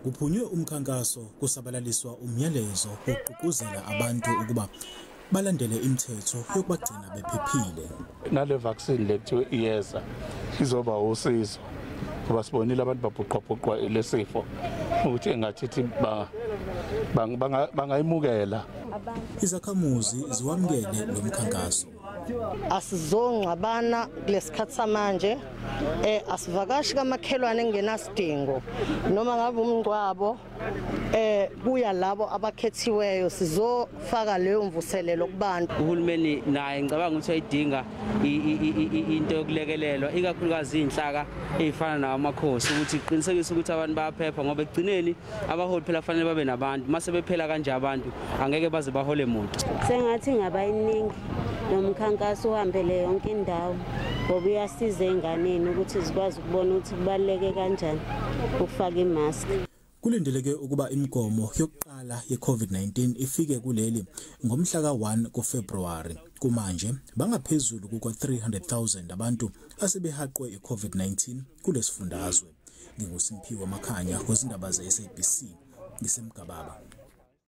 Kuphunywe umkhankaso kusabalaliswa umyalezo wokugqugquzela abantu ukuba balandele imithetho yokubagcina bephephile. Nale vaccine le kuthiwe iyeza izoba usizo ngoba sibonile abantu babhuqwabhuqwa lesifo ukuthi engathithi bangayimukela. Izakhamuzi ziwamukele lo mkhankaso. Asizongcwabana kulesikhathi samanje, asivakashi kamakhelwane engenasidingo noma ngabe umngcwabo, kuya labo abakhethiweyo, sizofaka leyo mvuselelo kubantu. Uhulumeni naye ngicabanga ukuthi ayidinga into yokulekelelwa, ikakhulukazi inhlaka ezifana namakhosi, ukuthi iqinisekise ukuthi abantu bayaphepha, ngoba ekugcineni abaholi phela fanele babe nabantu. Mase bephela kanje abantu angeke baze bahole muntu. Sengathi ngaba iningi nomkhankaso uhambele yonke indawo, ngoba uyasiza enganeni ukuthi zikwazi ukubona ukuthi kubaluleke kanjani ukufaka imask. Kulindeleke ukuba imigomo yokuqala ye-COVID-19 ifike kuleli ngomhla ka-1 kuFebruwari. Kumanje bangaphezulu kuka-300,000 abantu asebehaqwe i-COVID-19 kulesifundazwe. NginguSimphiwe Makhanya kwezindaba ze-SABC ngiseMgababa.